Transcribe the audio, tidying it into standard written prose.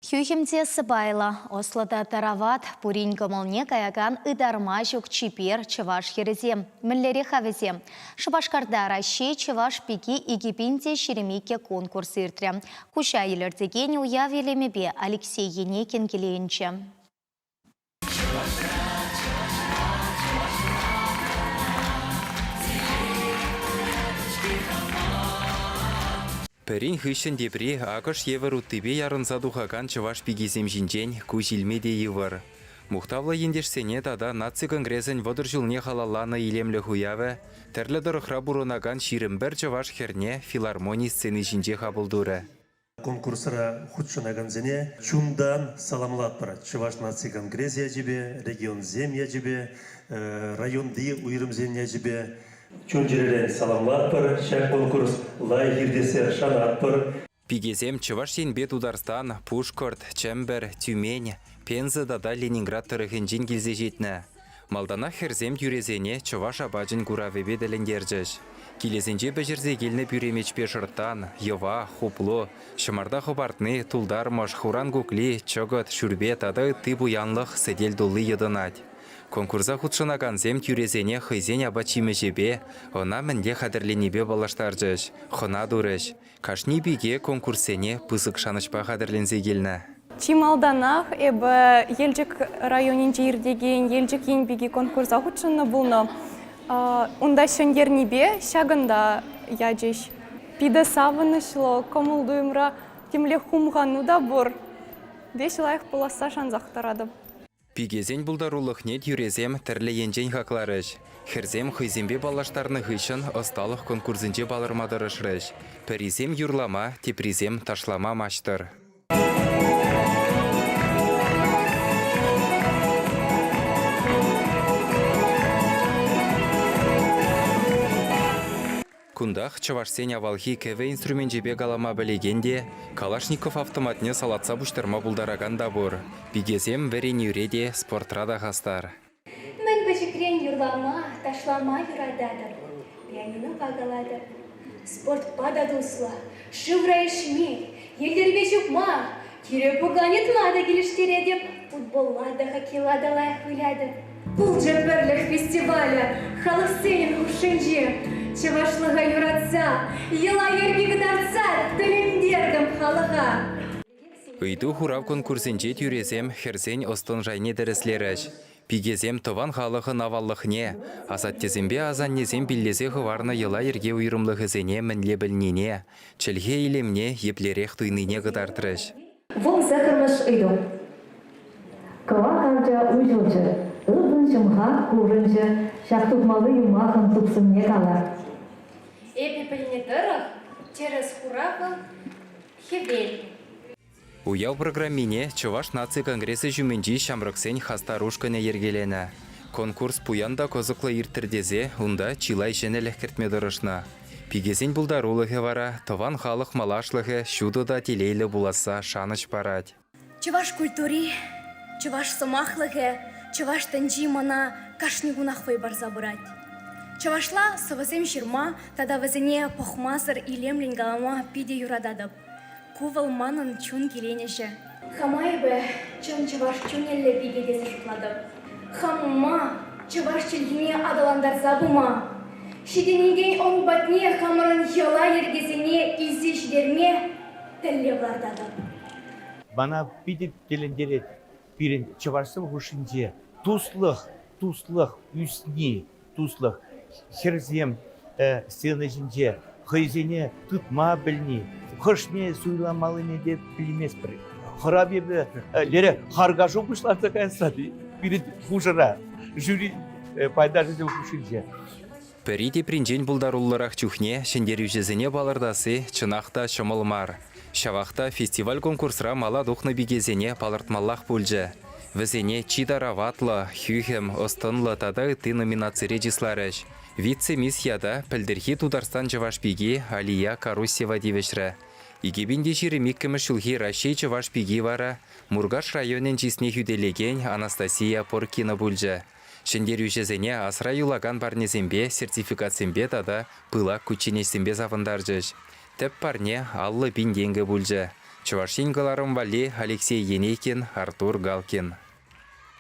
Хӳхӗм те сӑпайлӑ, ӑслӑ та тарават, пурин кӑмӑлне каякан ытарма ҫук чипер чӑваш хӗрӗсем. Мӗнлерех-ха вӗсем? Шупашкарта Раҫҫей чӑваш пики 2022 конкурс иртрӗ. Куҫа илӗртекен уяв илемӗпе Алексей Енейкин киленчӗ. Пӗрин хыҫҫӑн тепри акӑш евӗр уттипе ярӑнса тухакан чӑваш пикисем ҫинчен куҫ илме те йывӑр. Мухтавлӑ ентешсене тата Наци конгресӗн 30 ҫулне халалланӑ илемлӗх уявӗ тӗрлӗ тӑрӑхра пурӑнакан 21 чӑваш хӗрне филармони сцени ҫинче хапӑл турӗ. Конкурсра хутшӑнакансене чунтан саламлатпӑр. Чӑваш наци конгресӗ ячӗпе, регионсем ячӗпе, районти уйрӑмсен ячӗпе чун-чӗререн саламлатпӑр. Ҫак конкурс лайӑх иртессе шанатпӑр. Пикесем Чӑваш Енпе Тутарстан, Пушкӑрт, Чӗмпӗр, Тюмень, Пенза тата Ленинград тӑрӑхӗнчен килсе ҫитнӗ. Малтанах хӗрсем тӳресене чӑваш апачӗн куравӗпе тӗлӗнтерчӗҫ. Килӗсенче пӗҫерсе килнӗ пӳремечпе шӑрттан, йӑва, хуплу, ҫӑмарта хӑпартни, тултармӑш, хуран кукли, чӑкӑт, шӳрпе тата ытти пуянлӑх сӗтел тулли йӑтӑнать. Конкурса хутшӑнакансем тӳресене хӑйсен апат-ҫимӗҫӗпе, ӑна мӗнле хатӗрленипе паллаштарчӗҫ, хӑна турӗҫ. Кашни пике конкурссене пысӑк шанӑҫпа хатӗрленсе килнӗ. Чи малтанах эпӗ Елчӗк районӗнче иртекен Елчӗк ен пики конкурса хутшӑннӑ пулнӑ. Унта ҫӗнтернипе ҫакӑнта ячӗҫ. Питӗ савӑнӑҫлӑ, кӑмӑл-туйӑмра темле хумхану та пур. Веҫ лайӑх пуласса шансах тӑратӑп. Пикесен пултарулӑхне тӳресем тӗрлӗ енчен хакларӗҫ. Хӗрсем хӑйсемпе паллаштарнӑ хыҫҫӑн ӑсталӑх конкурсӗнче палӑрма тӑрӑшрӗҫ. Пӗрисем юрлама, теприсем ташлама маҫтӑр. Кунтах чӑвашсен авалхи кӗвӗ инструменчӗпе калама пӗлекен те, Калашников автоматне салатса пуҫтарма пултаракан та пур. Пикесем вӗренӳре те, спортра та хастар. Мӗн пӗчӗкрен юрлама, ташлама юрататӑп, пианинопа калатӑп. Спортпа та туслӑ, шывра ишме, йӗлтӗрпе чупма, кире пукан йӑтма та килӗштеретӗп, футболла та, хоккейла та лайӑх вылятӑп. Пулчӗ пӗрлӗх фестивалӗ халӑхсен хушшинче. Чӑвашлӑха юратса, йӑла-йӗрке кӑтартса тӗлӗнтертӗм халӑха. Ыйту-хурав конкурсӗнче тӳресем хӗрсен ӑс-тӑн шайне тӗрӗслерӗҫ. Пикесем тӑван халӑхӑн аваллӑхне, асаттесемпе асаннесем пиллесе хӑварнӑ йӑла-йӗрке уйрӑмлӑхӗсене мӗнле пӗлнине, чӗлхе илемне еплерех туйнине кӑтартрӗҫ. Вӑл саккӑрмӗш ыйту. Кӑвак арча уҫӑлчӗ, ылтӑн ҫӑмха курӑнчӗ. Ҫак тупмалли юмахӑн тупсӑмне кала. Эпӗ пӗлнӗ тӑрӑх, тӗрӗс хурав вӑл хӗвел. Уяв программине Чӑваш наци конгресӗ ҫумӗнчи ҫамрӑксен хастар ушкӑнӗ йӗркеленӗ. Конкурс пуян та кӑсӑклӑ ирттӗр тесе унта чылай ҫӗнӗлӗх кӗртме тӑрӑшнӑ. Пикесен пултарулӑхӗ вара тӑван халӑх малашлӑхӗ ҫутӑ та телейлӗ пуласса шанӑҫ парать. Чӑваш культури, чӑваш сӑмахлӑхӗ, чӑваш тӗнчи мана кашни кунах вӑй парса пырать. Чӑвашла сӑвӑсем ҫырма тата вӗсене пӑхмасӑр илемлӗн калама питӗ юрататӑп. Ку вӑл манӑн чун киленӗҫӗ. Хама эпӗ чӑн чӑваш чунӗллӗ пике тесе шутлатӑп. Хама чӑваш чӗлхине аталантарса пыма, ҫитӗнекен ӑру патне хамӑрӑн йӑла-йӗркесене илсе ҫитерме тӗллев лартатӑп. Мана питӗ тӗлӗнтерет пирӗн чӑвашсем хушшинче туслӑх, туслӑх ӳсни, туслӑх. Хӗрсем сцена ҫинче хӑйсене тытма пӗлни, хӑшне суйламаллине те пӗлместпӗр. Хӑрап эпӗ лере харкашу пуҫланса кайса пирӗн хушӑра жюри пайташӗсем хушшинче. Пӗри тепринчен пултаруллӑрах чухне ҫӗнтерӳҫӗсене палӑртасси чӑнах та ҫӑмӑл мар. Ҫавах та фестиваль-конкурсра мала тухнӑ пикесене палӑртмаллах пулчӗ. Вӗсене чи тараватлӑ, хӳхӗм, ӑс-тӑнлӑ тата ытти номинацире чысларӗҫ. Вице-мисс ята пӗлтӗрхи Тутарстан чӑваш пики Алия Карусева тивӗҫрӗ. 2022 ҫулхи Раҫҫей чӑваш пики вара Муркаш районӗн чысне хӳтӗлекен Анастасия Поркина пулчӗ. Ҫӗнтерӳҫӗсене асра юлакан парнесемпе, сертификатсемпе тата пылак кучченеҫсемпе савӑнтарчӗҫ. Тӗп парне 50 пин тенкӗ пулчӗ. Чӑваш Ен кӑларӑм валли Алексей Енейкин, Артур Галкин.